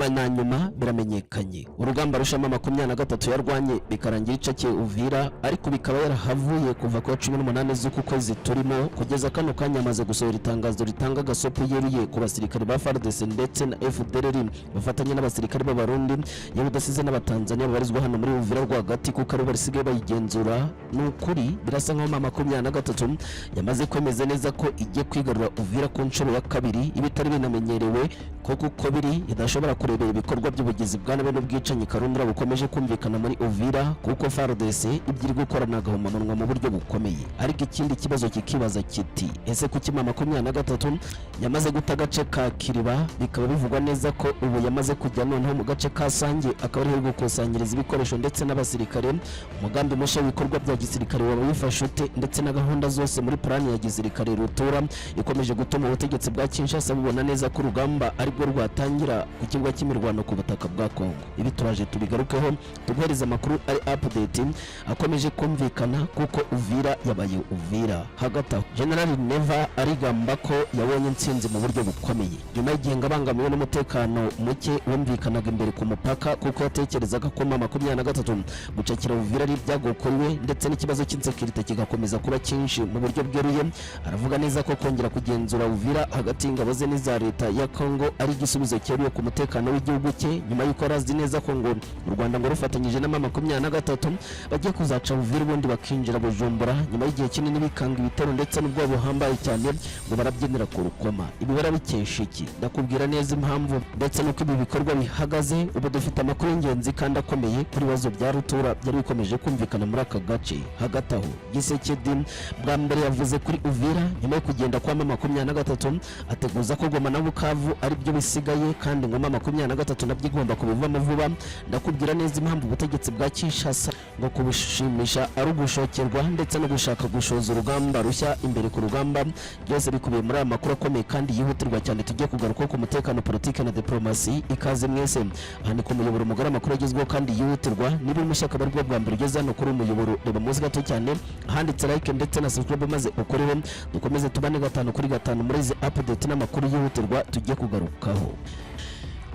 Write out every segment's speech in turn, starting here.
Nyuma na nyuma biramenyekanye, urugamba rushya M 23 yarwanye bikarangira icakiye Uvira, ariko bikaba yarahavuye kuva ku wa 18 z'uku kwezi turimo. Kugeza kano kanya amaze gusohora itangazo ritanga agasopo yeruye ku basirikare ba FARDC ndetse na FDLR bafatanya n'abasirikare b'Abarundi, yewe udasize n'Abatanzania babarizwa hano muri Uvira rwagati, kuko aribo basigaye bayigenzura. Ni ukuri birasa nkaho M 23 yamaze kwemeza neza ko igiye kwigarura Uvira ku nshuro ya kabiri, ibitari binamenyerewe ko kuko biri idashobora kurebera ibikorwa by'ubugizi bwa nabi n'ubwicanyi karundura bukomeje kumvikana muri Uvira, kuko FARDC ibyo iri gukora ni agahomamunwa mu buryo bukomeye. Ariko ikindi kibazo kikibaza kiti: ese kuki M 23 yamaze guta agace ka Kiriba, bikaba bivugwa neza ko ubu yamaze kujya noneho mu gace ka Sange, akaba ariho gukusanyiriza ibikoresho ndetse n'abasirikare? Umugambi mushya w'ibikorwa bya gisirikare waba wifashe ute, ndetse na gahunda zose muri plan ya gisirikare rutura ikomeje gutuma ubutegetsi bwa Kinshasa bubona neza ko urugamba aribwo rwatangira ku kibuga cy'imirwano ku butaka bwa Kongo? Ibi turaje tubigarukeho, tuguhereza amakuru ari update akomeje kumvikana, kuko Uvira yabaye Uvira. Hagati aho, General Neva arigamba ko yabonye intsinzi mu buryo bukomeye nyuma y'igihe ngo abangamiwe n'umutekano muke wumvikanaga imbere ku mupaka, kuko yatekerezaga ko M 23 gucakira Uvira ari ibyago kuri we, ndetse n'ikibazo cy'insécurité kigakomeza kuba cyinshi mu buryo bweruye. Aravuga neza ko kongera kugenzura Uvira hagati y'ingabo ze n'iza leta ya Kongo ari igisubizo cyeruye ku mutekano w'igihugu cye, nyuma y'uko yari azi neza ko ngo u Rwanda ngo rufatanyije na M 23 bagiye kuzaca Uvira, ubundi bakinjira Bujumbura, nyuma y'igihe kinini bikanga ibitero ndetse n'ubwoba buhambaye cyane ngo barabyinira ku rukoma. Ibi barabikesha iki? Ndakubwira neza impamvu ndetse n'uko ibi bikorwa bihagaze. Ubu dufite amakuru y'ingenzi kandi akomeye kuri bibazo bya rutura byari bikomeje kumvikana muri aka gace. Hagati aho, Tshisekedi bwa mbere yavuze kuri Uvira nyuma yo kugenda kwa M 23, ateguza ko Goma na Bukavu ari byo bisigaye, kandi ngo M 23 nabyo igomba kubivamo vuba. Ndakubwira neza impamvu ubutegetsi bwa Kinshasa ngo kubushimisha ari ugushokerwa ndetse no gushaka gushoza urugamba rushya imbere ku rugamba. Byose bikubiye muri aya makuru akomeye kandi yihutirwa cyane tugiye kugaruka ku mutekano, politiki na diplomasi. Ikaze mwese, aha ni ku muyoboro mugari, amakuru agezweho kandi yihutirwa. Niba uri mushya, akaba aribwo bwa mbere ugeze hano kuri uyu muyoboro, reba munsi gato cyane ahanditse like ndetse na subscribe, maze ukoreho, dukomeze tubane gatanu kuri gatanu muri izi update n'amakuru yihutirwa tugiye kugarukaho.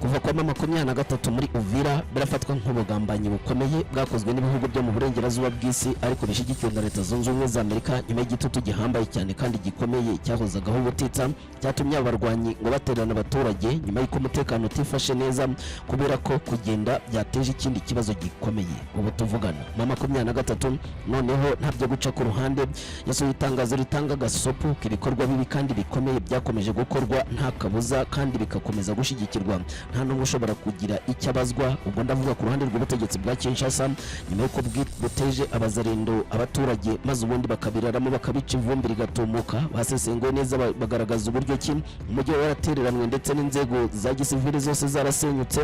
Kuva kwa M 23 muri Uvira birafatwa nk'ubugambanyi bukomeye bwakozwe n'ibihugu byo mu burengerazuba bw'isi, ariko bishyigikiwe na Leta Zunze Ubumwe za Amerika, nyuma y'igitutu gihambaye cyane kandi gikomeye cyahozagaho ubutitsa cyatumye aba barwanyi ngo batererana abaturage, nyuma y'uko umutekano utifashe neza kubera ko kugenda byateje ikindi kibazo gikomeye. Ubu tuvugana, M 23 noneho ntabyo guca ku ruhande, yasohoye itangazo ritanga agasopo k'ibikorwa bibi kandi bikomeye byakomeje gukorwa nta kabuza kandi bikakomeza gushyigikirwa, nta n'umwe ushobora kugira icyo abazwa. Ubwo ndavuga ku ruhande rw'ubutegetsi bwa Kinshasa, nyuma y'uko buteje abazarendo abaturage, maze ubundi bakabiraramo, bakabica, ivumbi rigatumuka. Basesenguye neza, bagaragaza uburyo ki umujyi waratereranwe ndetse n'inzego za gisivili zose zarasenyutse,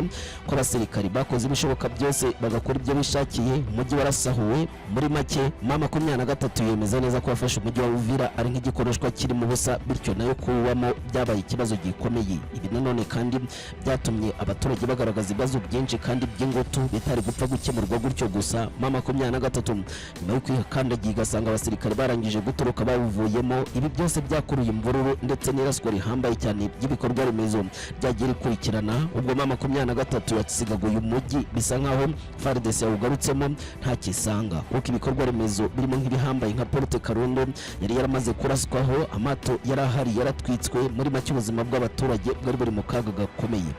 ko abasirikari bakoze ibishoboka byose bagakora ibyo bishakiye, umujyi warasahuwe. Muri make, M 23 yemeza neza ko wafashe umujyi wa Uvira ari nk'igikoreshwa kirimo ubusa, bityo nayo kuwubamo byabaye ikibazo gikomeye. Ibi nanone kandi byatumye abaturage bagaragaza ibibazo byinshi kandi by'ingutu bitari gupfa gukemurwa gutyo gusa. M 23 nyuma yo kwikandagiye igasanga abasirikare barangije gutoroka bawuvuyemo, ibi byose byakuruye imvururu ndetse n'iraswa rihambaye cyane ry'ibikorwa remezo ryagiye rikurikirana. Ubwo M 23 yasigaga uyu mujyi, bisa nkaho FARDC yawugarutsemo nta kisanga, kuko ibikorwa remezo birimo nk'ibihambaye nka Porte Karundo yari yaramaze kuraswaho, amato yari ahari yaratwitswe. Muri make, ubuzima bw'abaturage bwari buri mu kaga gakomeye.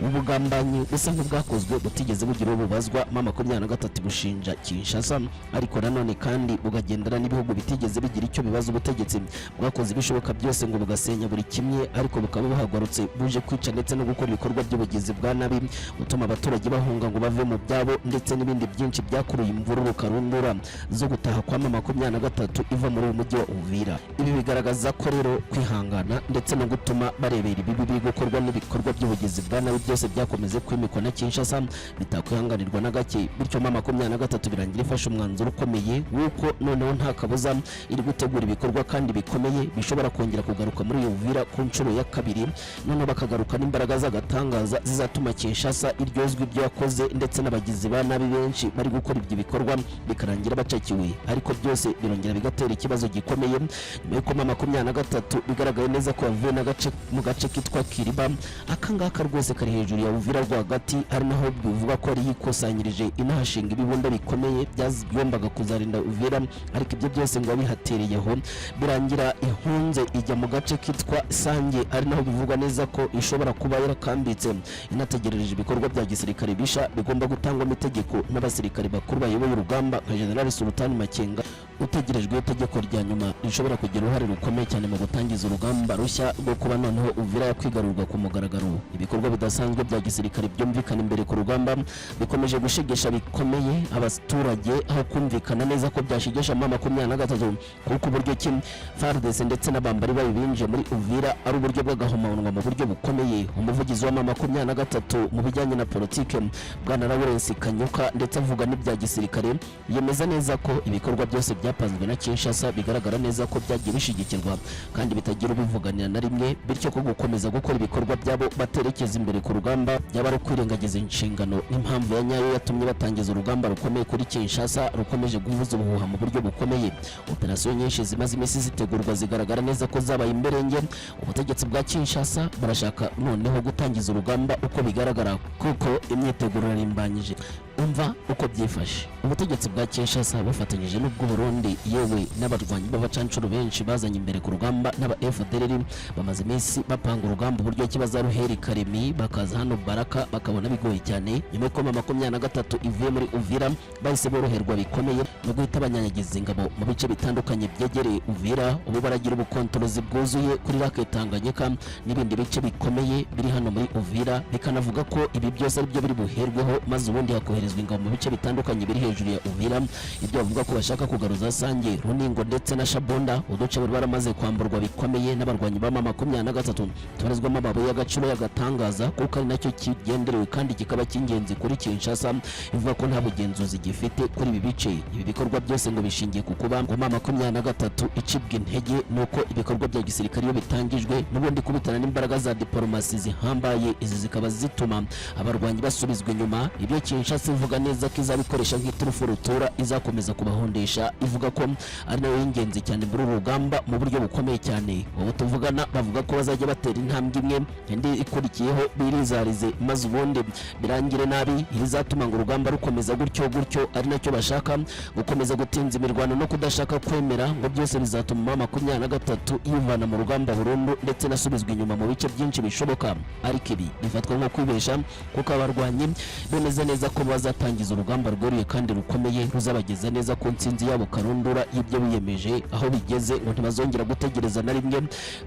Ubu bugambanyi busa nk'ubwakozwe butigeze bugira uwo bubazwa, M 23 bushinja Kinshasa, ariko nanone kandi bukagendana n'ibihugu bitigeze bigira icyo bibaza ubutegetsi bwakoze ibishoboka byose ngo bugasenya buri kimwe, ariko bukaba buhagarutse buje kwica ndetse no gukora ibikorwa by'ubugizi bwa nabi, gutuma abaturage bahunga ngo bave mu byabo, ndetse n'ibindi byinshi byakuruye imvururu karundura zo gutaha kwa M 23 iva muri uyu mujyi wa Uvira. Ibi bigaragaza ko rero kwihangana ndetse no gutuma barebera ibibi biri gukorwa n'ibikorwa by'ubugizi bwa nabi byose byakomeze kwimikwa na Kinshasa bitakwihanganirwa na gake. Bityo M 23 birangira ifashe umwanzuro ukomeye w'uko noneho nta kabuza iri gutegura ibikorwa kandi bikomeye bishobora kongera kugaruka muri Uvira ku nshuro ya kabiri, noneho bakagaruka n'imbaraga z'agatangaza zizatuma Kinshasa iryozwa ibyo yakoze, ndetse n'abagizi ba nabi benshi bari gukora ibyo bikorwa bikarangira bacakiwe. Ariko byose birongera bigatera ikibazo gikomeye nyuma y'uko M 23 bigaragaye neza ko yavuye n'agace mu gace kitwa Kiriba. Aka ngaka rwose kari gisirikare hejuru ya Uvira rwagati, ari naho bivuga ko yari yikusanyirije inahashinga ibibunda bikomeye byagombaga kuzarinda Uvira. Ariko ibyo byose ngo bihatereyeho, birangira ihunze ijya mu gace kitwa Sange, ari naho bivugwa neza ko ishobora kuba yarakambitse, inategereje ibikorwa bya gisirikare bisha bigomba gutangwamo itegeko n'abasirikare bakuru bayoboye urugamba nka General Sultan Makenga, utegerejweho itegeko rya nyuma rishobora kugira uruhare rukomeye cyane mu gutangiza urugamba rushya rwo kuba noneho Uvira yakwigarurwa ku mugaragaro. Ibikorwa bidasanzwe bya gisirikare byumvikana imbere ku rugamba bikomeje gushegesha bikomeye abaturage, aho kumvikana neza ko byashegesha M23, kuko uburyo ki FARDC ndetse n'abambari bayo binjiye muri Uvira ari uburyo bw'agahomamunwa mu buryo bukomeye. Umuvugizi wa M23 mu bijyanye na politike, bwana Lawrence Kanyuka, ndetse avuga n'ibya gisirikare, yemeza neza ko ibikorwa byose byapanzwe na Kinshasa bigaragara neza ko byagiye bishyigikirwa kandi bitagira ubivuganira na rimwe, bityo ko gukomeza gukora ibikorwa byabo baterekeza imbere ku rugamba byaba ari ukwirengagiza inshingano n'impamvu ya nyayo yatumye batangiza urugamba rukomeye kuri Kinshasa rukomeje guvuza ubuhuha mu buryo bukomeye. Operasiyo nyinshi zimaze iminsi zitegurwa zigaragara neza ko zabaye imberenge. Ubutegetsi bwa Kinshasa barashaka noneho gutangiza urugamba uko bigaragara, kuko imyiteguro irarimbanyije. Umva uko byifashe: ubutegetsi bwa Kinshasa bufatanyije n'ubw'u Burundi, yewe n'abarwanyi b'abacancuro benshi bazanye imbere ku rugamba n'aba FDLR, bamaze iminsi bapanga urugamba uburyo ki bazaruhera Karemi bakaza hano Baraka, bakabona bigoye cyane. Nyuma y'uko M23 ivuye muri Uvira, bahise boroherwa bikomeye no guhita banyanyagiza ingabo mu bice bitandukanye byegereye Uvira. Ubu baragira ubukontorozi bwuzuye kuri Lake Tanganyika n'ibindi bice bikomeye biri hano muri Uvira. Bikanavuga ko ibi byose ari byo biri buherweho, maze ubundi hakoherezwa ingabo mu bice bitandukanye biri hejuru ya Uvira. Ibyo bavuga ko bashaka kugaruza Sange, Runingo ndetse na Shabunda, uduce bari baramaze kwamburwa bikomeye n'abarwanyi ba M23, tubarizwamo amabuye y'agaciro y'agatangaza, kuko ari nacyo kigenderewe kandi kikaba cy'ingenzi kuri Kinshasa, ivuga ko nta bugenzuzi gifite kuri ibi bice. Ibi bikorwa byose ngo bishingiye ku kuba ngo M23 icibwa intege nuko ibikorwa bya gisirikare iyo bitangijwe n'ubundi kubitana n'imbaraga za diplomasi zihambaye, izi zikaba zituma abarwanyi basubizwa inyuma. Ibyo Kinshasa ivuga neza ko izabikoresha nk'iturufu rutura izakomeza kubahondesha, ivuga ko ari nayo y'ingenzi cyane muri uru rugamba mu buryo bukomeye cyane. Ubu tuvugana bavuga ko bazajya batera intambwe imwe, indi ikurikiyeho birizarize, maze ubundi birangire nabi. Ibizatuma ngo urugamba rukomeza gutyo gutyo, ari nacyo bashaka gukomeza gutinza imirwano no kudashaka kwemera, ngo byose bizatuma M23 yivana mu rugamba burundu ndetse nasubizwa inyuma mu bice byinshi bishoboka. Ariko ibi bifatwa nko kwibesha, kuko abarwanyi bemeza neza ko bazatangiza urugamba rweruye kandi rukomeye ruzabageza neza ku ntsinzi yabo karundura y'ibyo biyemeje. Aho bigeze ngo ntibazongera gutegereza na rimwe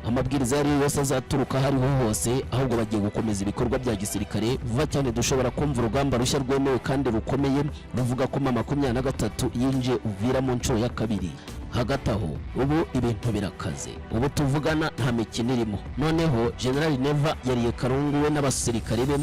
amabwiriza ayo ari yo yose azaturuka aho ariho hose, ahubwo bagiye gukomeza ibikorwa bya gisirikare. Vuba cyane dushobora kumva urugamba rushya rwemewe kandi rukomeye ruvuga ko M23 yinjiye Uvira mu nshuro ya kabiri. Hagati aho ubu ibintu birakaze, ubu tuvugana nta mikino irimo. Noneho General Neva yariye karungu we n'abasirikare be,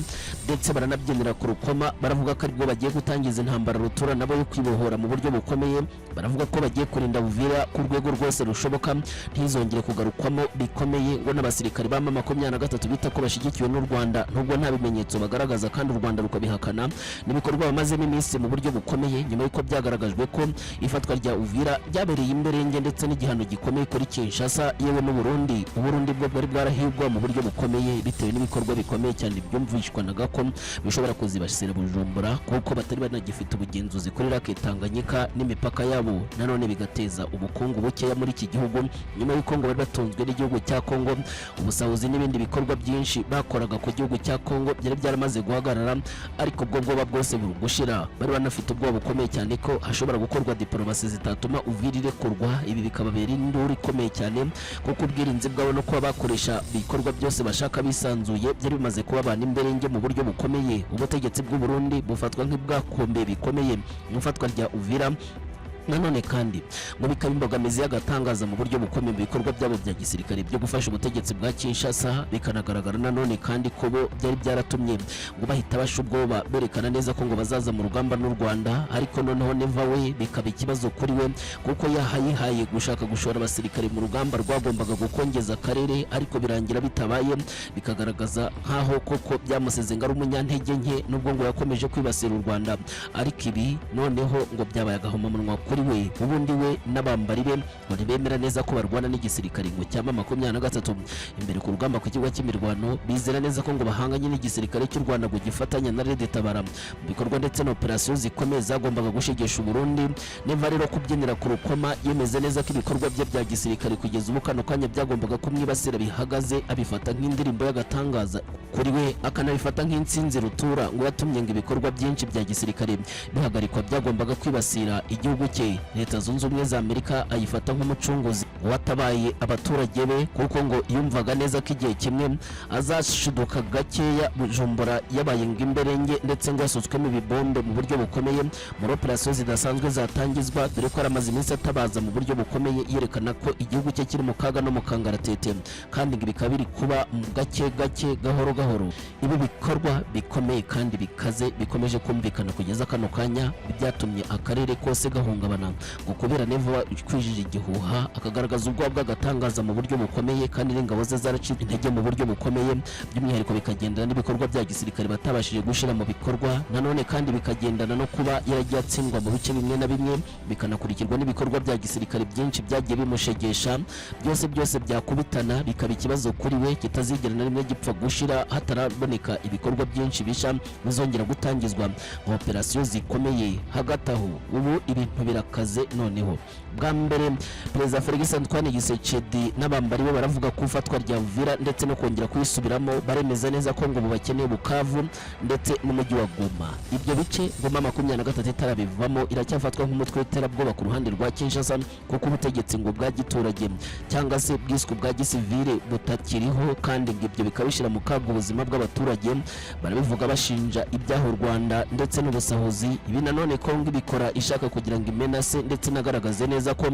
ndetse baranabyinira ku rukoma, baravuga ko aribwo bagiye gutangiza intambara rutura nabo yo kwibohora mu buryo bukomeye. Baravuga ko bagiye kurinda Uvira ku rwego rwose rushoboka, ntizongere kugarukwamo bikomeye ngo n'abasirikare ba M23 bita ko bashyigikiwe n'u Rwanda, nubwo nta bimenyetso bagaragaza kandi u Rwanda rukabihakana, n'ibikorwa bamazemo iminsi mu buryo bukomeye, nyuma y'uko byagaragajwe ko ifatwa rya Uvira ryabereye imberenge ndetse n'igihano gikomeye kuri Kinshasa yewe n'u Burundi. Uburundi bwo bwari bwarahigwa mu buryo bukomeye bitewe n'ibikorwa bikomeye cyane byumvishwanaga ko bishobora kuzibasira Bujumbura, kuko batari banagifite ubugenzuzi kuri Lake Tanganyika n'imipaka yabo, nanone bigateza ubukungu bukeya muri iki gihugu, nyuma y'uko ngo bari batunzwe n'igihugu cya Kongo. Ubusahuzi n'ibindi bikorwa byinshi bakoraga ku gihugu cya Kongo byari byaramaze guhagarara, ariko ubwo bwoba bwose buri gushira. Bari banafite ubwoba bukomeye cyane ko hashobora gukorwa diplomasi zitatuma Uvira irekurwa, ibi bikababera induru ikomeye cyane, kuko ubwirinzi bwabo no kuba bakoresha ibikorwa byose bashaka bisanzuye byari bimaze kubabana imberenge mu buryo bukomeye. Ubutegetsi bw'u Burundi bufatwa nk'ibwakombe bikomeye mu ifatwa rya Uvira, nanone kandi ngo bikaba imbogamizi y'agatangaza mu buryo bukomeye mu bikorwa byabo bya gisirikare byo gufasha ubutegetsi bwa Kinshasa. Bikanagaragara nanone kandi ko bo byari byaratumye ngo bahita basha ubwoba, berekana neza ko ngo bazaza mu rugamba n'u Rwanda. Ariko noneho Neva we bikaba ikibazo kuri we, kuko yahayihaye gushaka gushora abasirikare mu rugamba rwagombaga gukongeza akarere, ariko birangira bitabaye, bikagaragaza nk'aho koko byamuseze ngo ari umunyantege nke, nubwo ngo yakomeje kwibasira u Rwanda. Ariko ibi noneho ngo byabaye agahomamunwa kuri Kuri we ubundi, we n'abambari be ngo ntibemera neza ko barwana n'igisirikare ngo cya M23 imbere ku rugamba ku kibuga cy'imirwano. Bizera neza ko ngo bahanganye n'igisirikare cy'u Rwanda ngo gifatanya na Red Tabara mu bikorwa ndetse na operasiyo zikomeye zagombaga gushegesha Uburundi. Neva rero kubyinira ku rukoma, yemeza neza ko ibikorwa bye bya gisirikare kugeza ubu kano kanya byagombaga kumwibasira bihagaze, abifata nk'indirimbo y'agatangaza kuri we, akanabifata nk'intsinzi rutura ngo yatumye ngo ibikorwa byinshi bya gisirikare bihagarikwa byagombaga kwibasira igihugu cye. Leta Zunze Ubumwe za Amerika ayifata nk'umucunguzi watabaye abaturage be, kuko ngo yumvaga neza ko igihe kimwe azashiduka gakeya Bujumbura yabaye ngo imberenge, ndetse ngo yasutswemo ibibombe mu buryo bukomeye muri operasiyo zidasanzwe zatangizwa, dore ko yaramaze iminsi atabaza mu buryo bukomeye, yerekana ko igihugu cye kiri mu kaga no mu kangaratete, kandi ngo bikaba biri kuba mu gake gake, gahoro gahoro. Ibi bikorwa bikomeye kandi bikaze bikomeje kumvikana kugeza kano kanya byatumye akarere kose gahungabana, ngo kubera Neva kwijije igihuha, akagaragaza ubwoba bw'agatangaza mu buryo bukomeye, kandi n'ingabo ze zaracitse intege mu buryo bukomeye. By'umwihariko bikagendana n'ibikorwa bya gisirikare batabashije gushyira mu bikorwa, nanone kandi bikagendana no kuba yaragiye atsindwa mu bice bimwe na bimwe, bikanakurikirwa n'ibikorwa bya gisirikare byinshi byagiye bimushegesha. Byose byose byakubitana bikaba ikibazo kuri we kitazigera na rimwe gipfa gushira hataraboneka ibikorwa byinshi bisha bizongera gutangizwa nka operasiyo zikomeye. Hagati aho ubu ibintu birakaze. Noneho bwa mbere Perezida Felix Antoine Tshisekedi n'abambari be baravuga ko ifatwa rya Uvira ndetse no kongera kuyisubiramo, baremeza neza ko ngo bakeneye Bukavu ndetse n'umujyi wa Goma. Ibyo bice Goma 23 itarabivamo iracyafatwa nk'umutwe w'iterabwoba ku ruhande rwa Kinshasa, kuko ubutegetsi ngo bwa giturage cyangwa se bwiswe bwa gisivile butakiriho, kandi ngo ibyo bikaba bishyira mu kaga ubuzima bw'abaturage. Barabivuga bashinja ibyaha u Rwanda ndetse n'ubusahuzi. Ibi nanone Kongo ibikora ishaka kugira ngo imenase ndetse inagaragaze neza ko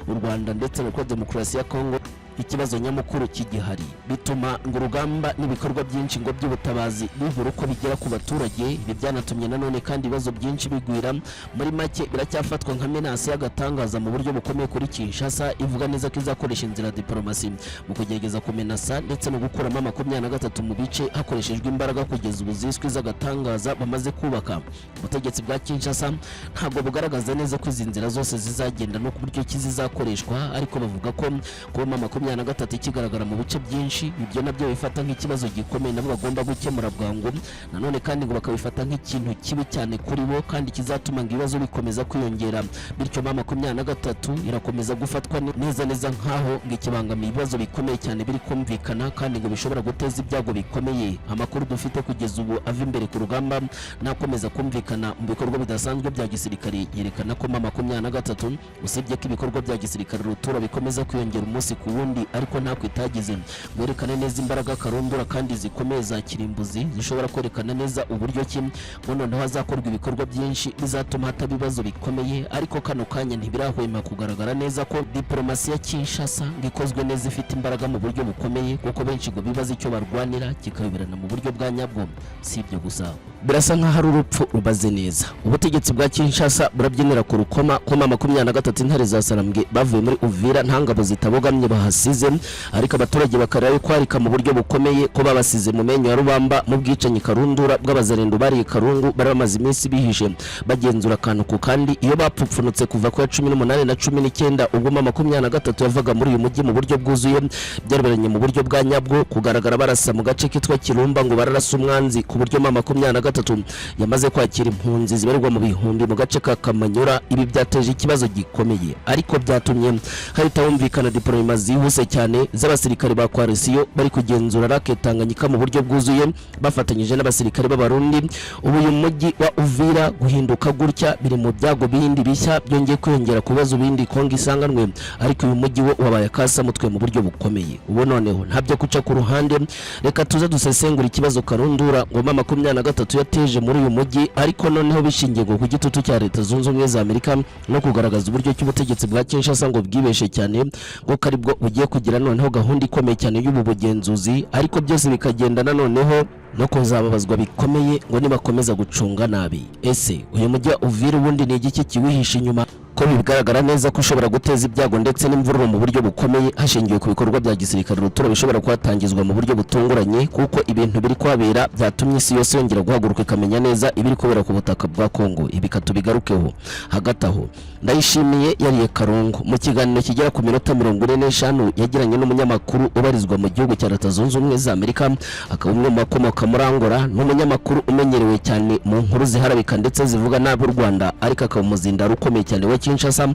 u Rwanda ndetse na Demokarasi ya Kongo ikibazo nyamukuru kigihari, bituma ngo urugamba n'ibikorwa byinshi ngo by'ubutabazi bibura uko bigera ku baturage. Ibi byanatumye nanone kandi ibibazo byinshi bigwira. Muri make biracyafatwa nka menace y'agatangaza mu buryo bukomeye kuri Kinshasa, ivuga neza ko izakoresha inzira ya diplomasi mu kugerageza kumenasa ndetse no gukuramo 23 mu bice hakoreshejwe imbaraga kugeza ubu ziswe z'agatangaza bamaze kubaka. Ubutegetsi bwa Kinshasa ntabwo bugaragaza neza ko izi nzira zose zizagenda no ku buryo ki zizakoreshwa, ariko bavuga ko kuba 23 ikigaragara mu bice byinshi, ibyo nabyo bifata nk'ikibazo gikomeye nabo bagomba gukemura bwangu. Nanone kandi ngo bakabifata nk'ikintu kibi cyane kuri bo, kandi kizatuma ngo ibibazo bikomeza kwiyongera. Bityo 23 irakomeza gufatwa neza neza nk'aho ngo ikibangamiye ibibazo bikomeye cyane biri kumvikana, kandi ngo bishobora guteza ibyago bikomeye. Amakuru dufite kugeza ubu ava imbere ku rugamba nakomeza kumvikana mu bikorwa bidasanzwe bya gisirikare yerekana ko 23, usibye ko ibikorwa bya gisirikare rutura bikomeza kwiyongera umunsi ku wundi, ariko ntako itagize ngo yerekane neza imbaraga karundura kandi zikomeye za kirimbuzi zishobora kwerekana neza uburyo ki ngo noneho hazakorwa ibikorwa byinshi bizatuma hataba ibibazo bikomeye. Ariko kano kanya ntibirahwema kugaragara neza ko diplomasi ya Kinshasa ngo ikozwe neza ifite imbaraga mu buryo bukomeye, kuko benshi ngo bibaza icyo barwanira kikayoberana mu buryo bwa nyabwo. Si ibyo gusa, birasa nk'aho ari urupfu rubaze neza. Ubutegetsi bwa Kinshasa burabyinira ku rukoma ko 23 intare za Sarambwe bavuye muri Uvira nta ngabo zitabogamye bahasize, ariko abaturage bakarira kwarika mu buryo bukomeye ko babasize mu menyo ya rubamba mu bwicanyi karundura bw'abazarendo bariye karungu bari bamaze iminsi bihishe bagenzura akantu ku kandi. Iyo bapfupfunutse kuva ku ya 18 na 19, ubwo 23 yavaga muri uyu mujyi mu buryo bwuzuye, byaberanye mu buryo bwa nyabwo kugaragara barasa mu gace kitwa Kirumba, ngo bararasa umwanzi ku buryo 23 yamaze kwakira impunzi zibarirwa mu bihumbi mu gace ka Kamanyura. Ibi byateje ikibazo gikomeye, ariko byatumye hahita humvikana déploiement zihuse cyane z'abasirikare ba coalition bari kugenzura Lake Tanganyika mu buryo bwuzuye bafatanyije n'abasirikare b'Abarundi. Ubu uyu mujyi wa Uvira guhinduka gutya biri mu byago bindi bishya byongeye kwiyongera ku bibazo bindi Kongo isanganwe, ariko uyu mujyi wo wabaye akasamutwe mu buryo bukomeye. Ubu noneho ntabyo guca ku ruhande, reka tuze dusesengura ikibazo karundura ngoma 23 yateje muri uyu mujyi, ariko noneho bishingiye ngo ku gitutu cya Leta Zunze Ubumwe za Amerika no kugaragaza uburyo cy'ubutegetsi bwa Kinshasa ngo bwibeshe cyane, ngo karibwo bugiye kugira noneho gahunda ikomeye cyane y'ubu bugenzuzi, ariko byose bikagendana noneho no kuzababazwa bikomeye ngo nibakomeza gucunga nabi. Ese uyu mujyi wa Uvira ubundi ni igiki kiwihishe inyuma? Ko bigaragara neza ko ushobora guteza ibyago ndetse n'imvururu mu buryo bukomeye, hashingiwe ku bikorwa bya gisirikare rutura bishobora kuhatangizwa mu buryo butunguranye, kuko ibintu biri kuhabera byatumye isi yose yongera guhaguruka ikamenya neza ibiri kubera ku butaka bwa Kongo. Ibi tubigarukeho. Hagati aho, Ndayishimiye yariye karungu mu kiganiro kigera ku minota 45 yagiranye n'umunyamakuru ubarizwa mu gihugu cya Leta Zunze Ubumwe za Amerika, akaba umwe mu bakomoka muri Angola, n'umunyamakuru umenyerewe cyane mu nkuru ziharabika ndetse zivuga nabi u Rwanda, ariko akaba umuzindaro ukomeye cyane wa Kinshasa.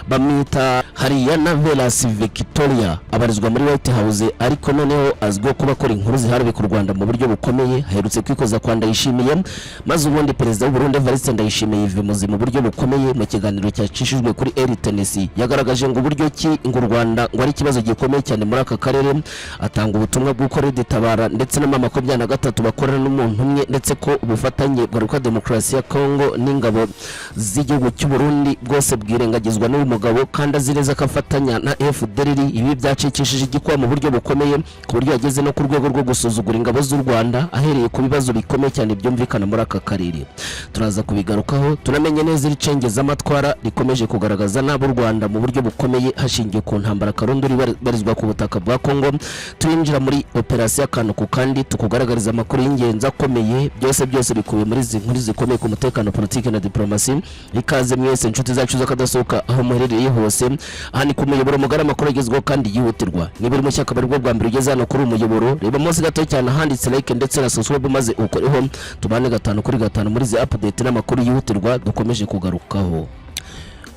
Bamwita Hariyana Velas Victoria, abarizwa muri White House, ariko noneho azwiho kuba akora inkuru ziharabika u Rwanda mu buryo bukomeye. Aherutse kwikoza kwa Ndayishimiye, maze ubundi perezida w'u Burundi Evariste Ndayishimiye yivimuzi mu buryo bukomeye. Mu kiganiro cyacishijwe kuri RTNC, yagaragaje ngo uburyo ki ngo u Rwanda ngo ari ikibazo gikomeye cyane muri aka karere, atanga ubutumwa bw'uko Red Tabara ndetse na M23 bakorana n'umuntu umwe, ndetse ko ubufatanye bwa Repubulika Demokarasi ya Kongo n'ingabo z'igihugu cy'u Burundi bwose bwirengagizwa n'uyu mugabo, kandi azi neza ko afatanya na FDLR. Ibi byacikishije igikuba mu buryo bukomeye, ku buryo yageze no ku rwego rwo gusuzugura ingabo z'u Rwanda, ahereye ku bibazo bikomeye cyane byumvikana muri aka karere. Turaza kubigarukaho, tunamenye neza iri cengezamatwara rikomeje kugaragaza nabi u Rwanda mu buryo bukomeye, hashingiwe ku ntambara karundura ibarizwa ku butaka bwa Kongo. Turinjira muri operasiyo akantu ku kandi, tukugaragariza amakuru y'ingenzi akomeye. Byose byose bikubiye muri izi nkuru zikomeye ku mutekano, politiki na diplomasi. Ikaze mwese, inshuti zacu z'akadasohoka, aho muherereye hose. Aha ni ku muyoboro mugari, amakuru agezweho kandi yihutirwa. Niba uri mushya, akaba aribwo bwa mbere ugeze hano kuri uyu muyoboro, reba munsi gato cyane ahanditse like ndetse na subscribe, maze ukoreho, tubane gatanu kuri gatanu muri izi update n'amakuru yihutirwa dukomeje kugarukaho.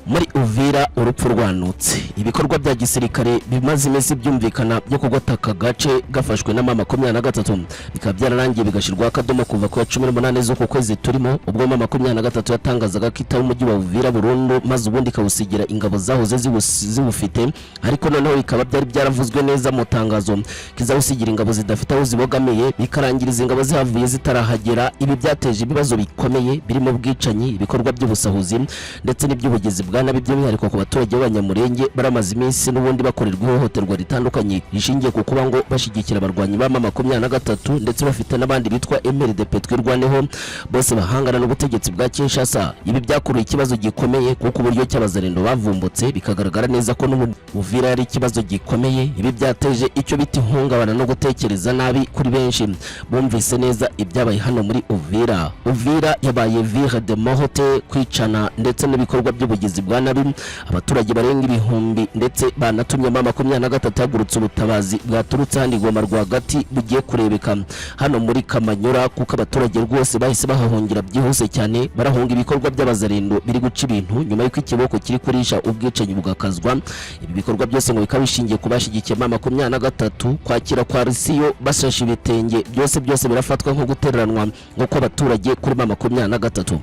Muri Uvira urupfu rwanutse. Ibikorwa bya gisirikare bimaze iminsi byumvikana byo kugota aka gace gafashwe na M23 bikaba byararangiye, bigashyirwaho akadomo kuva ku ya 18 z'uku kwezi turimo, ubwo M23 yatangazaga ko itaba umujyi wa Uvira burundu, maze ubundi ikawusigira ingabo zahoze ziwufite. Ariko noneho bikaba byari byaravuzwe neza mu tangazo kizawusigira ingabo zidafite aho zibogamiye, bikarangiriza ingabo zihavuye zitarahagera. Ibi byateje ibibazo bikomeye birimo ubwicanyi, ibikorwa by'ubusahuzi ndetse n'iby'ubugizi bwa nabi, by'umwihariko ku baturage b'Abanyamurenge baramaze iminsi n'ubundi bakorerwa ihohoterwa ritandukanye rishingiye ku kuba ngo bashyigikira abarwanyi ba M23, ndetse bafite n'abandi bitwa MRDP Twirwaneho, bose bahangana n'ubutegetsi bwa Kinshasa. Ibi byakuruye ikibazo gikomeye, kuko uburyo cy'Abazarendo bavumbutse bikagaragara neza ko n'ubundi Uvira yari ikibazo gikomeye. Ibi byateje icyo bita ihungabana no gutekereza nabi kuri benshi bumvise neza ibyabaye hano muri Uvira. Uvira yabaye ville de morte, kwicana ndetse n'ibikorwa by'ubugizi bwa nabi. Abaturage barenga ibihumbi ndetse banatumye M23 yahagurutse ubutabazi bwaturutse hano i Goma rwagati, bugiye kurebeka hano muri Kamanyura, kuko abaturage rwose bahise bahahungira byihuse cyane, barahunga ibikorwa by'Abazarendo biri guca ibintu nyuma y'uko ikiboko kiri kurisha, ubwicanyi bugakazwa. Ibi bikorwa byose ngo bikaba bishingiye ku bashyigikiye M23. Kwakira kwa risiyo bashashe ibitenge, byose byose birafatwa nko gutereranwa nk'uko abaturage kuri M23.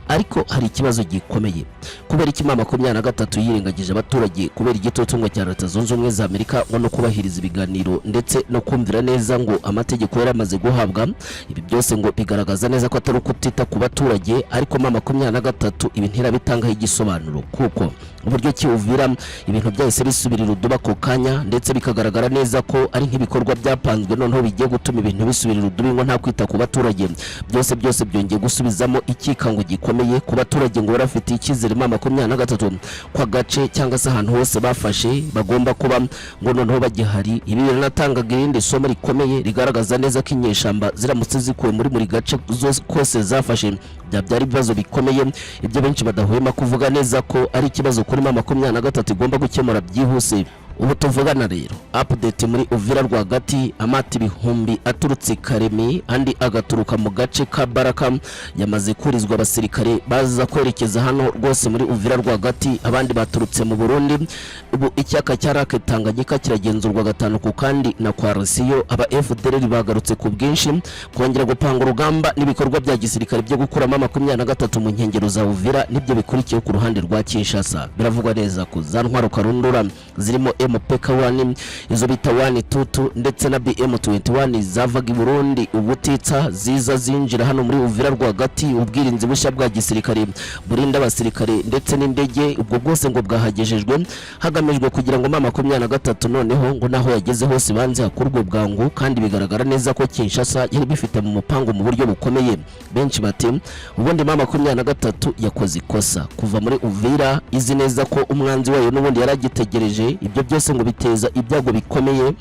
Ariko hari ikibazo gikomeye: kubera iki M23 yirengagije abaturage kubera igitutu ngo cya Leta Zunze Ubumwe za Amerika, ngo no kubahiriza ibiganiro ndetse no kumvira neza ngo amategeko yari amaze guhabwa? Ibi byose ngo bigaragaza neza ko atari ukutita ku baturage, ariko M23 ibi ntirabitangaho igisobanuro, kuko uburyo ki Uvira ibintu byahise bisubirira uduba ako kanya, ndetse bikagaragara neza ko ari nk'ibikorwa byapanzwe noneho bigiye gutuma ibintu bisubirira udubi, ngo nta kwita ku baturage. Byose byose byongeye gusubizamo ikikango gikomeye ku baturage, ngo barafitiye icyizere M23 ko agace cyangwa se ahantu hose bafashe bagomba kuba ngo noneho bagihari. Ibi biranatangaga irindi somo rikomeye rigaragaza neza ko inyeshyamba ziramutse zikuwe muri buri gace kose zafashe, byabyara ibibazo bikomeye. Ibyo benshi badahwema kuvuga neza ko ari ikibazo kuri M23 igomba gukemura byihuse. Ubu tuvugana rero, update muri Uvira rwagati: amato ibihumbi aturutse Karemi, andi agaturuka mu gace ka Baraka, yamaze kurizwa abasirikare baza kwerekeza hano rwose muri Uvira rwagati, abandi baturutse mu Burundi. Ubu icyaka cya Lake Tanganyika kiragenzurwa gatanu ku kandi na coalition. Aba FDLR bagarutse ku bwinshi kongera gupanga urugamba n'ibikorwa bya gisirikare byo gukuramo 23 mu nkengero za Uvira, nibyo bikurikiye ku ruhande rwa Kinshasa. Biravugwa neza ko za ntwaro karundura zirimo MPK 1, izo bita 122 ndetse na BM21 zavaga i Burundi ubutitsa ziza zinjira hano muri Uvira rwagati. Ubwirinzi bushya bwa gisirikare burinda abasirikare ndetse n'indege, ubwo bwose ngo bwahagejejwe hagamijwe kugira ngo M23 noneho ngo naho yageze hose banze hakurwe bwangu. Kandi bigaragara neza ko Kinshasa yari bifite mu mupango mu buryo bukomeye. Benshi bati ubundi M23 yakoze ikosa kuva muri Uvira izi neza ko umwanzi wayo n'ubundi yaragitegereje. Ibyo byose ngo biteza ibyago bikomeye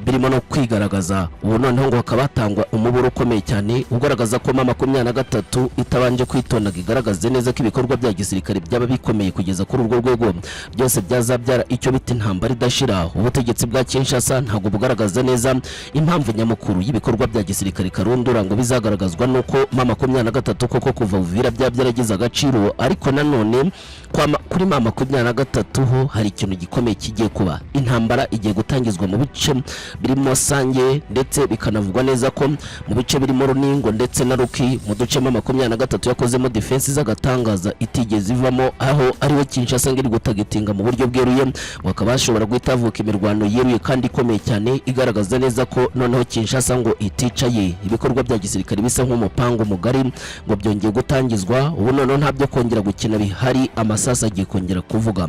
birimo no kwigaragaza. Ubu noneho ngo hakaba hatangwa umuburo ukomeye cyane ugaragaza ko M23 itabanje kwitonda ngo igaragaze neza ko ibikorwa bya gisirikare byaba bikomeye kugeza kuri urwo rwego, byose byazabyara icyo bita intambara idashira. Ubutegetsi bwa Kinshasa ntabwo bugaragaza neza impamvu nyamukuru y'ibikorwa bya gisirikare karundura ngo bizagaragazwa nuko M23 koko kuva Uvira byaba byaragize agaciro. Ariko nanone kuri M23 ho hari ikintu gikomeye kigiye kuba. Intambara igiye gutangizwa mu bice birimo Sange, ndetse bikanavugwa neza ko mu bice birimo Runingo ndetse na Ruki, mu duce M23 yakozemo defense z'agatangaza itigeze ivamo, aho ariho Kinshasa ngo iri gutargetinga mu buryo bweruye, ngo hakaba hashobora guhita havuka imirwano yeruye kandi ikomeye cyane, igaragaza neza ko noneho Kinshasa ngo iticaye. Ibikorwa bya gisirikare bisa nk'umupango mugari ngo byongeye gutangizwa. Ubu noneho nta byo kongera gukina bihari, amasasu agiye kongera kuvuga.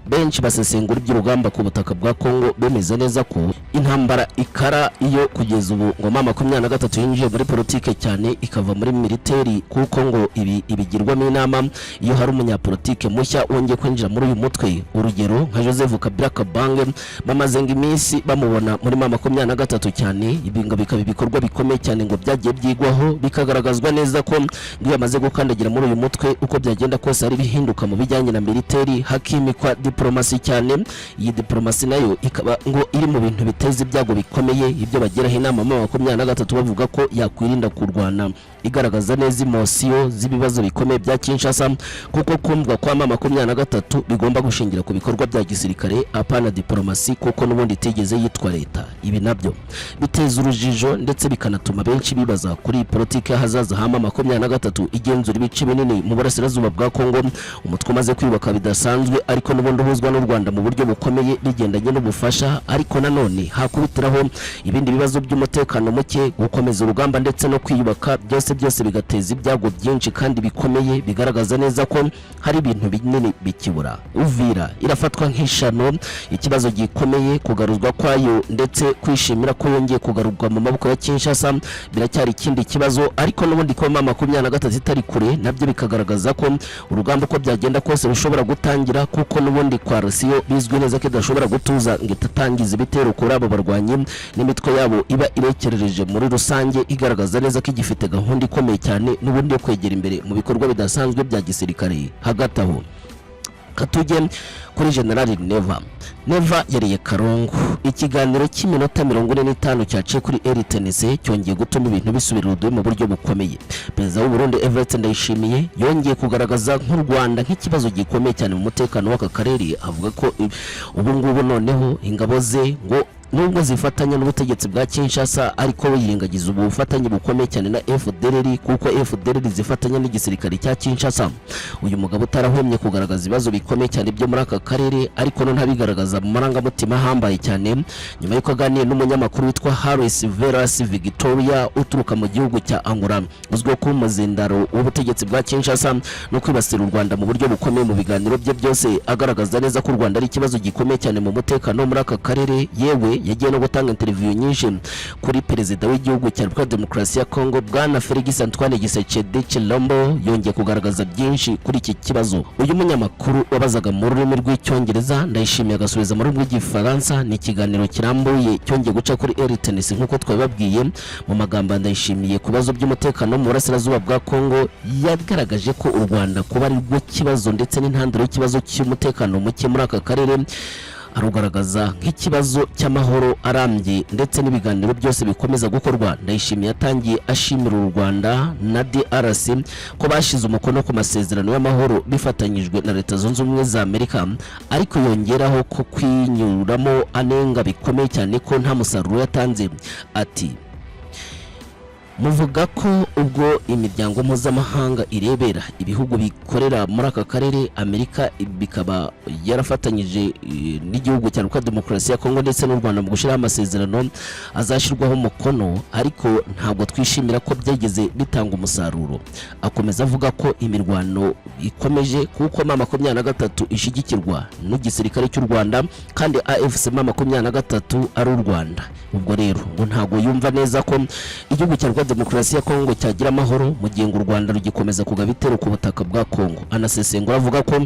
Benshi basesengura iby'urugamba ku butaka bwa Kongo bemeza neza ko intambara ikara iyo kugeza ubu ngo M23 yinjiye muri politike cyane ikava muri militeri, kuko ngo ibi ibigirwamo inama iyo hari umunyapolitike mushya wongeye kwinjira muri uyu mutwe. Urugero nka Joseph Kabila Kabange, bamaze ngo iminsi bamubona muri M23 cyane. Ibi ngo bikaba ibikorwa bikomeye cyane ngo byagiye byigwaho, bikagaragazwa neza ko ngo iyo bamaze gukandagira muri uyu mutwe, uko byagenda kose hari ibihinduka mu bijyanye na militeri, hakimikwa diplomasi cyane. Iyi diplomasi nayo ikaba ngo iri mu bintu biteza ibyago bikomeye. Ibyo bageraho inama M23 bavuga ko yakwirinda kurwana igaragaza neza émotion z'ibibazo bikomeye bya Kinshasa, kuko kumvwa kwa M23 bigomba gushingira ku bikorwa bya gisirikare, apana diplomasi, kuko n'ubundi itigeze yitwa leta. Ibi nabyo biteza urujijo ndetse bikanatuma benshi bibaza kuri iyi politiki y'ahazaza ha M23 igenzura ibice binini mu burasirazuba bwa Kongo, umutwe umaze kwiyubaka bidasanzwe ariko n'ubundi uhuzwa n'u Rwanda mu buryo bukomeye bigendanye n'ubufasha. Ariko nanone hakubitiraho ibindi bibazo by'umutekano muke, gukomeza urugamba ndetse no kwiyubaka, byose byose bigateza ibyago byinshi kandi bikomeye, bigaragaza neza ko hari ibintu binini bikibura. Uvira irafatwa nk'ishano, ikibazo gikomeye kugaruzwa kwayo, ndetse kwishimira ko yongeye kugarurwa mu maboko ya Kinshasa biracyari ikindi kibazo. Ariko n'ubundi kuba M23 itari kure nabyo bikagaragaza ko urugamba uko byagenda kose rushobora gutangira, kuko n'ubundi kwa Rasiyo bizwi neza ko idashobora gutuza ngo itatangiza ibitero kuri abo barwanyi n'imitwe yabo iba irekerereje muri rusange, igaragaza neza ko igifite gahunda ikomeye cyane n'ubundi yo kwegera imbere mu bikorwa bidasanzwe bya gisirikare. Hagati aho katujye kuri General Neva. Neva yariye karungu. Ikiganiro cy'iminota 45 cyaciye kuri RTNC cyongeye gutuma ibintu bisubira urudubi mu buryo bukomeye. Perezida w'u Burundi Evariste Ndayishimiye yongeye kugaragaza nk'u Rwanda nk'ikibazo gikomeye cyane mu mutekano w'aka karere, avuga ko ubu ngubu noneho ingabo ze ngo nubwo zifatanya n'ubutegetsi bwa Kinshasa, ariko we yirengagiza ubu bufatanye bukomeye cyane na FDLR, kuko FDLR zifatanya n'igisirikare cya Kinshasa. Uyu mugabo utarahwemye kugaragaza ibibazo bikomeye cyane byo muri aka karere, ariko none abigaragaza mu marangamutima ahambaye cyane, nyuma y'uko aganiye n'umunyamakuru witwa Harris Veras Victoria uturuka mu gihugu cya Angola, uzwiho kuba umuzindaro w'ubutegetsi bwa Kinshasa no kwibasira u Rwanda mu buryo bukomeye mu biganiro bye byose, agaragaza neza ko u Rwanda ari ikibazo gikomeye cyane mu mutekano wo muri aka karere. Yewe yagiye no gutanga interview nyinshi kuri perezida w'igihugu cya Repubulika ya Demokarasi ya Kongo, bwana Felix Antoine Tshisekedi Tshilombo. Yongeye kugaragaza byinshi kuri iki kibazo. Uyu munyamakuru wabazaga mu rurimi rw'Icyongereza, Ndayishimiye agasubiza mu rurimi rw'Igifaransa. Ni ikiganiro kirambuye cyongeye guca kuri RTNC nk'uko twabibabwiye. Mu magambo ya Ndayishimiye ku bibazo by'umutekano mu burasirazuba bwa Kongo, yagaragaje ko u Rwanda kuba ari rwo kibazo ndetse n'intandaro y'ikibazo cy'umutekano muke muri aka karere, arugaragaza nk'ikibazo cy'amahoro arambye ndetse n'ibiganiro byose bikomeza gukorwa. Ndayishimiye yatangiye ashimira u Rwanda na DRC ko bashyize umukono ku masezerano y'amahoro bifatanyijwe na Leta Zunze Ubumwe za Amerika, ariko yongeraho ko kwinyuramo anenga bikomeye cyane ko nta musaruro yatanze. Ati: Muvuga ko ubwo imiryango mpuzamahanga irebera ibihugu bikorera muri aka karere, Amerika bikaba yarafatanyije n'igihugu cya Repubulika Demokarasi ya Kongo ndetse n'u Rwanda mu gushyiraho amasezerano azashyirwaho umukono, ariko ntabwo twishimira ko byageze bitanga umusaruro. Akomeza avuga ko imirwano ikomeje kuko M23 ishyigikirwa n'igisirikare cy'u Rwanda kandi AFC M23 ari u Rwanda. Ubwo rero ngo ntabwo yumva neza ko igihugu cya Repubulika Demokarasi ya Kongo cyagira amahoro mu gihe ngo u Rwanda rugikomeza kugaba ibitero ku butaka bwa Kongo. Anasesengura avuga ko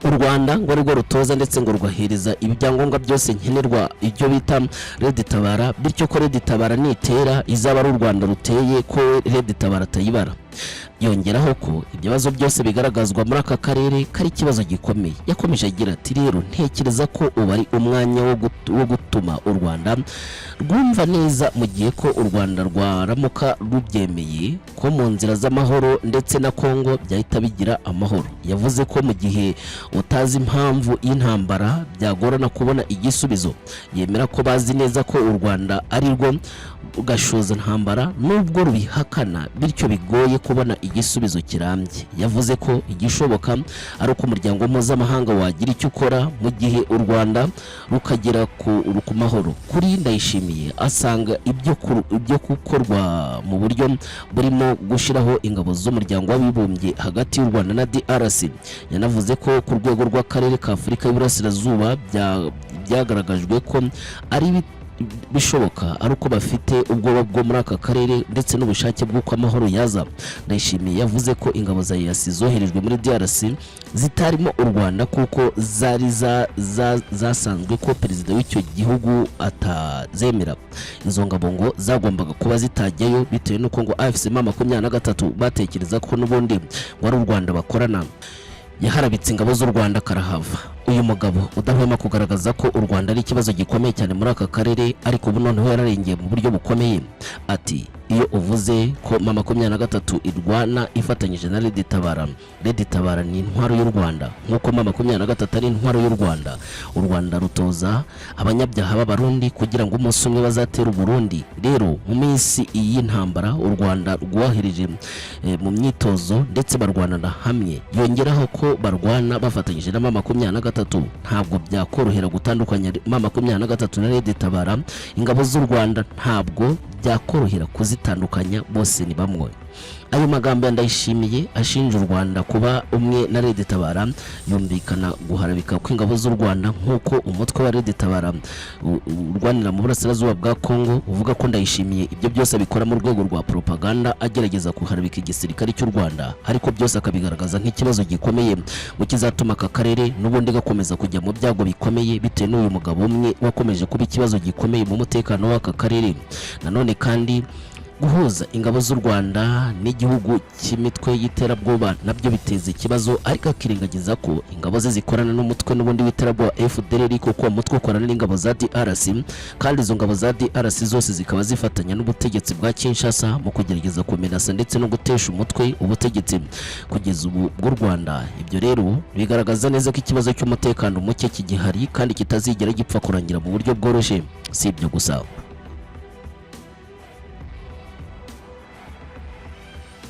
u Rwanda ngo arirwo rutoza ndetse ngo rugahereza ibyangombwa byose nkenerwa ibyo bita Red Tabara, bityo ko Red Tabara nitera izaba ari u Rwanda ruteye, ko Red Tabara atayibara. Yongeraho ko ibibazo byose bigaragazwa muri aka karere kari ikibazo gikomeye. Yakomeje agira ati: "Rero ntekereza ko ubu ari umwanya wo gutuma u Rwanda rwumva neza, mu gihe ko u Rwanda rwaramuka rubyemeye ko mu nzira z'amahoro ndetse na Kongo byahita bigira amahoro." Yavuze ko mu gihe utazi impamvu y'intambara byagorana kubona igisubizo. Yemera ko bazi neza ko u Rwanda ari rwo gashoza ntambara nubwo rubihakana, bityo bigoye kubona igisubizo kirambye. Yavuze ko igishoboka ari uko umuryango mpuzamahanga wagira icyo ukora mu gihe u Rwanda rukagera ku mahoro. Kuri Ndayishimiye, asanga ibyo gukorwa mu buryo burimo gushyiraho ingabo z'Umuryango w'Abibumbye hagati y'u Rwanda na DRC. Yanavuze ko ku rwego rw'akarere ka Afurika y'Iburasirazuba byagaragajwe ko ari bishoboka ari uko bafite ubwoba bwo muri aka karere ndetse n'ubushake bw'uko amahoro yaza. Ndayishimiye yavuze ko ingabo za EAC zoherejwe muri DRC zitarimo u Rwanda kuko zari zasanzwe ko perezida w'icyo gihugu atazemera. Izo ngabo ngo zagombaga kuba zitajyayo bitewe n'uko ngo AFC M23 batekereza ko n'ubundi ngo ari u Rwanda bakorana. Yaharabitse ingabo z'u Rwanda karahava. Uyu mugabo udahwema kugaragaza ko u Rwanda ari ikibazo gikomeye cyane muri aka karere, ariko ubu noneho yararengeye mu buryo bukomeye. Ati: "Iyo uvuze ko M23 irwana ifatanyije na Red Tabara, Red Tabara ni intwaro y'u Rwanda nk'uko M23 ari intwaro y'u Rwanda. U Rwanda rutoza abanyabyaha b'Abarundi kugira ngo umunsi umwe bazatere Uburundi. Rero mu minsi y'intambara u Rwanda rwohereje mu myitozo ndetse barwanana hamwe." Yongeraho ko barwana bafatanyije na M23. Ntabwo byakorohera gutandukanya M23 na Red Tabara. Ingabo z'u Rwanda ntabwo byakorohera kuzitandukanya, bose ni bamwe. Ayo magambo ya Ndayishimiye ashinja u Rwanda kuba umwe na Red Tabara yumvikana guharabika kw'ingabo z'u Rwanda, nk'uko umutwe wa Red Tabara urwanira mu burasirazuba bwa Kongo uvuga ko Ndayishimiye ibyo byose abikora mu rwego rwa propaganda, agerageza kuharabika igisirikare cy'u Rwanda, ariko byose akabigaragaza nk'ikibazo gikomeye ngo kizatuma aka karere n'ubundi gakomeza kujya mu byago bikomeye bitewe n'uyu mugabo umwe wakomeje kuba ikibazo gikomeye mu mutekano w'aka karere. Nanone kandi guhuza ingabo z'u Rwanda n'igihugu cy'imitwe y'iterabwoba nabyo biteza ikibazo, ariko akirengagiza ko ingabo ze zikorana n'umutwe n'ubundi w'iterabwoba FDLR, kuko uwo mutwe ukorana n'ingabo za DRC, kandi izo ngabo za DRC zose zikaba zifatanya n'ubutegetsi bwa Kinshasa mu kugerageza kumenasa ndetse no gutesha umutwe ubutegetsi kugeza ubu bw'u Rwanda. Ibyo rero bigaragaza neza ko ikibazo cy'umutekano muke kigihari kandi kitazigera gipfa kurangira mu buryo bworoshye. Si ibyo gusa.